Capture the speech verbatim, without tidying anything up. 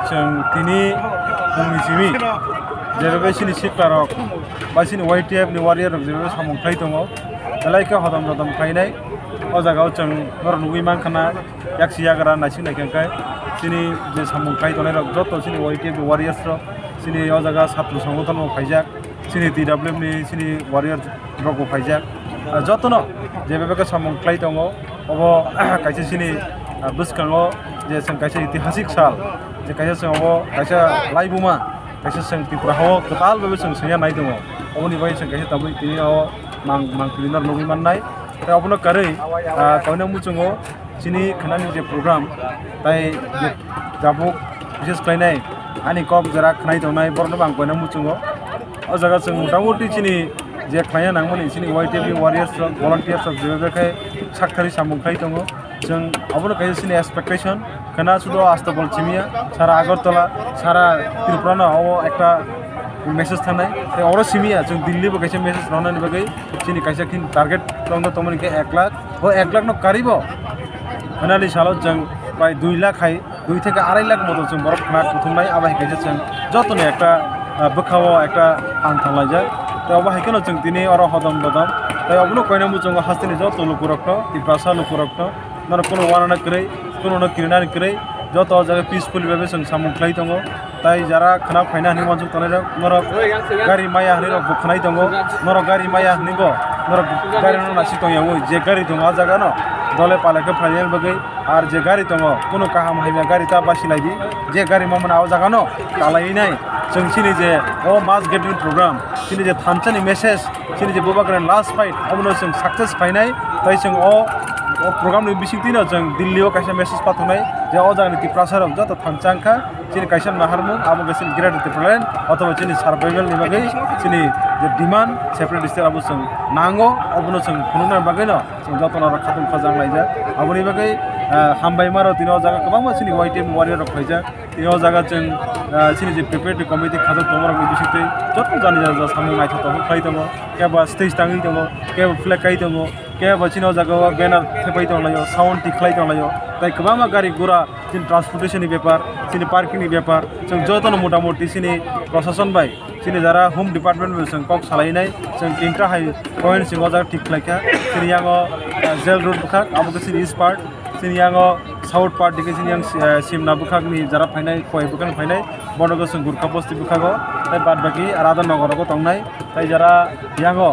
Chwng tini phungni simi jebebe chini siklarok ba chini Y T F ni warrior rok jebebe samung khlai tongo, belai khe hodom dodom khlainai. O jaga o chwng norok nugwi mankha na, yaksi yagra naising naikha khe chini je samung khlai tongnai rok joto chini Y T F ni warriors rok chini o jaga satru songothon bo phaijak. Chini T W F ni chini warrior rok bo phaijak. Ah, jotono je bebak khe samung khlai tongo, obo kaisa chini, ah, bwskango je chwng kaisa itihasik sal, je kaisa chwng obo kaisa laibuma, kaisa chwng Tripura hao kwtal bebe chwng swngya nai tongo. Oboni bagwi chwng kaisa tabuk tini o mang, mangpili no nugwi mannai. Tei obono kwrwi, ah, koina muchungo chini khnani je program, tai je tabuk bises khlainai, ani kok jora khnai tongnai, borokno bo ang koina muchungo. O jaga chwng motamuti chini je khlaina nangmani, chini Y T F warriors rok, volunteers rok, je bai khe sakthari samung khlai tongo. Chwng obono kaisa chini expectation, khna sudo Astabol simiya, sara Agartala, sara Tripura no o ekta message thanai. Tei oro simiya, chwng Delhi bo kaisa message rwnani bagwi chini kaisa khin target tongna tongmani khe ek lakh. O ek lakh no karibo. Finally salo chwng prai dui lakh hai, dui theke arai lakh moto chwng borok khna kuthumnai, abo hai kaisa chwng jotoni ekta, ah, bwkhao ekta ang thanglaijak. Tei obo hai kheno chwng tini oro hodom dodom. Tei obono koina muchungo hasteni joto lukurokno, Tiprasa lukurokno, norok kuno wanana kwrwi, kuno no kirinani kwrwi, joto o jaga peaceful bai chwng samung khlai tongo. Tai jara khna phaina hinwi uansuk tongnai rok, norok gari maya hinwi rok bo khnai tongo, norok gari maya hinwi bo, norok gari no nasik tongya oi, je gari tongo a jaga no dole pale khe phaina bagwi, ar je gari tongo, kuno kaham hamya gari ta basi lai di, je gari mamani a jaga no talai nai, chwng chini je o mass gathering program, chini je thansa ni message, chini je Bubagra last fight, obono chwng success khlainai, tai chwng o, o program ni bisingtwi no chwng Delhi o kaisa message pathanai, je o jaga ni Tiprasa rok joto thansa wngkha, chini kaisa naharmung, abo khe chini Greater Tipraland, othoba chini survival ni bagwi, chini je demand, separate state abo chwng nango, obono chwng phunukna bagwi no chwng joto no khatung khajang laijak. Aboni bagwi, ah, hambai maro tini o jaga kwbangma chini Y T F warrior rok khlaijak. Tei o jaga chwng, ah, chini je preparatory committee khajak tongma rokni bisingtwi joto jani jani samung naithotok khlai tongo, kebo stage tangwi tongo, kebo flag kai tongo, kebo chini o jaga o banner thepai tonglaio, sound thik khlai tonglaio, tei kwbangma gari gura chini transportation ni bepar, chini parking ni bepar, chwng jotono motamuti chini prosason bai, chini jara home department bai chwng kok salainai, chwng tinta hai point chwng o jaga thik khlaikha, chini yango, ah, jail road bwkhak, abo khe chini east part. Chini yango south part dikhe chini yang, eh, Simna bwkhakni jara phainai, Khowai bwkhakni phainai, bono khe chwng Gurkha bosti bwkhago, tei baad baki Radha Nagar rogo tongnai, tei jara yango